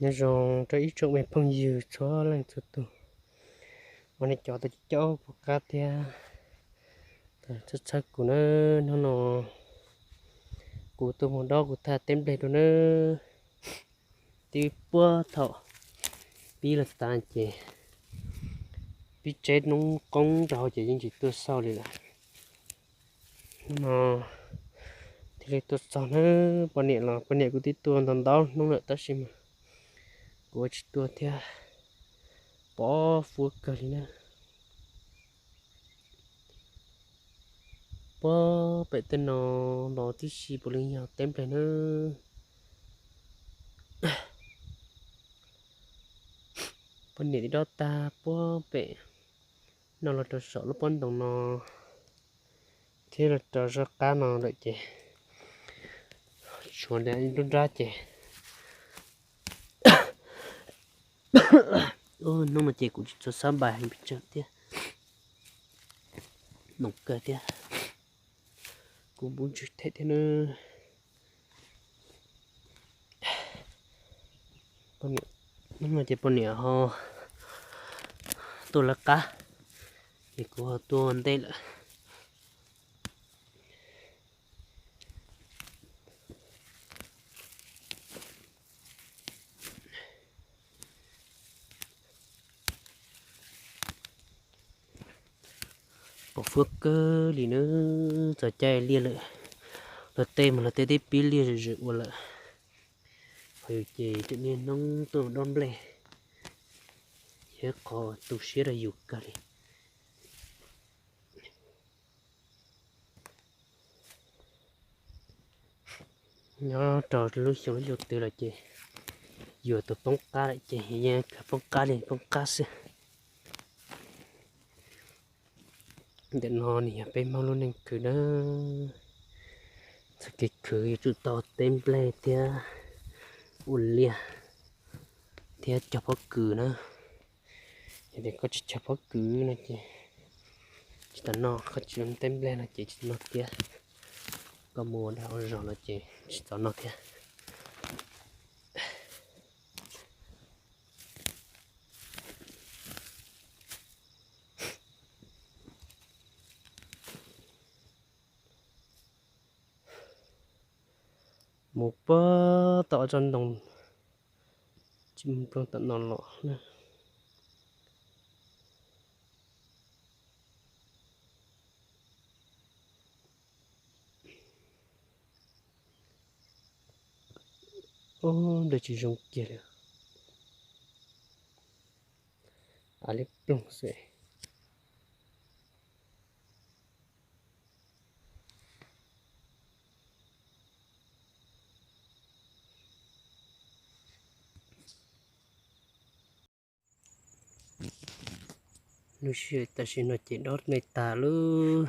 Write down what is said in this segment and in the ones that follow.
Nyob zoo rau ib tsoom me phooj ywg txhua leej txhua tus, ua nej cov tau caum caum puas qab thiab txhawb txhawb kuv na. Hnub no kuv tuaj mus dob kuv thaj teb nplej dua na. Twb puag thaum pib los tas ces pib tseb noob qoob rau hauv ces yeej tsis tuaj xauj li lawm. Hnub no thiaj li tuaj txog na. Poj niam los poj niam kuj twb tuaj ntau ntau hnub lawm tab sis mas kuv ua tsis tuaj thiab, pov fuab kawg li na. Puag pem tej no los tib si puav leej yog teb nplej na. Poj niam twb dob tag puag pem no los rau saum lub pob ntoo no thiab los rau zaj qab no lawm ces tshuav nram nruab nrab ces hnub no ces kuv tsis txog xab npais heev pes tsawg thiab, noom kawg thiab, kuv npub ntswg them thiab na. Hnub no ces poj niam ho tuaj lawv qab ces kuv ho tuaj ntej lawm. Pov fuab kawg li na, txog caij liaj lawm, luag tej mas luag tej twb pib liaj zwm zwm ua lawm, ho yus ces tseem niaj hnub tuaj dob nplej, yog qhov tu siab rau yus kawg li. Nyob rau lub xyoo lub xyoo twg lawm ces yuav tus poob qab lawm ces yeej khaws poob qab li poob qab xwb. Ntawm no nws yog peb Hmoob lub neej khwv na, txoj kev khwv yuav tsum tau teb nplej thiab ua liaj thiab cog pob kws na. Yog tias koj tsis cog pob kws no ces tsis tau noj, koj tsis teb nplej no ces tsis tau noj thiab. Koj mus ua dag ua zog no ces tsis txaus noj thiab. Mus puag tom tsob ntoo, tsis mus puag tom no los na. Ub, nplej tsis zoo kiag li, av liab ploog xwb. Lub sij hawm tam sim no ces dob nplej tag lawm.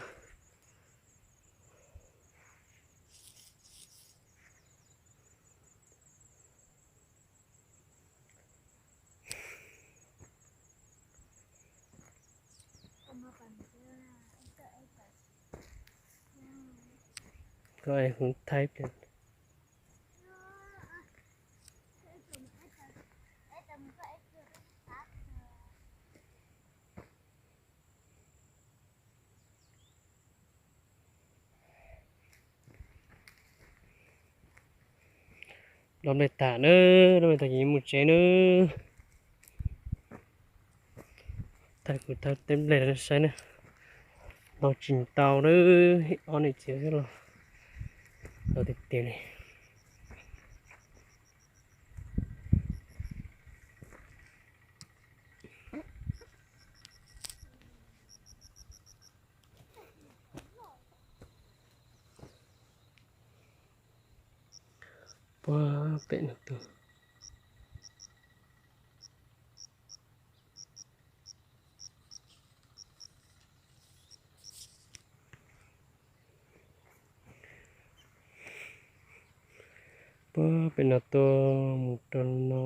Koj es hub thaib pliag. Dob nplej tag nawb, dob nplej tag ces yuav mus tsev nawb. Thaij kuv thaj teb nplej rau nej saib nawb. Los tsis tau nawb, ob niam txiv los los tiag tiag li. Puag pem no tus. Puag pem no tuaj mus rau no.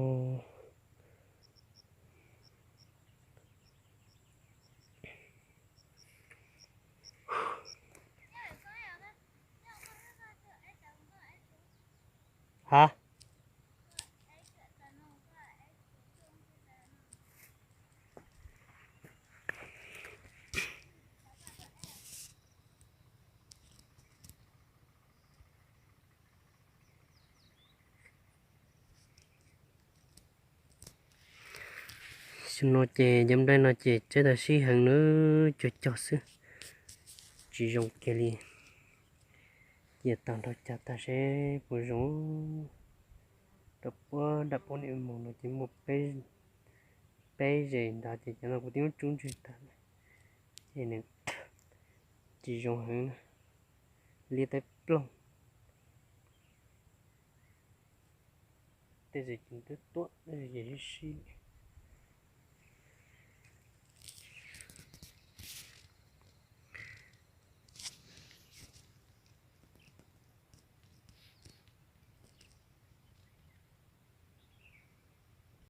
Ha? Tam no ces cov nplej no ces tseb tau sib heev na, cuag cog xwb, tsis zoo kiag li. Cia tag nrho cog tag seb puas zoo. Rau puab dam puab niam mus no ces muaj peb zes ntawd ces cov no kuv twb muab tsub ntswg tag lawm, ces nws tsis zoo heev na, liab tawb ploog. Tej zes ces twb tuaj, tej zes ces sib sib li.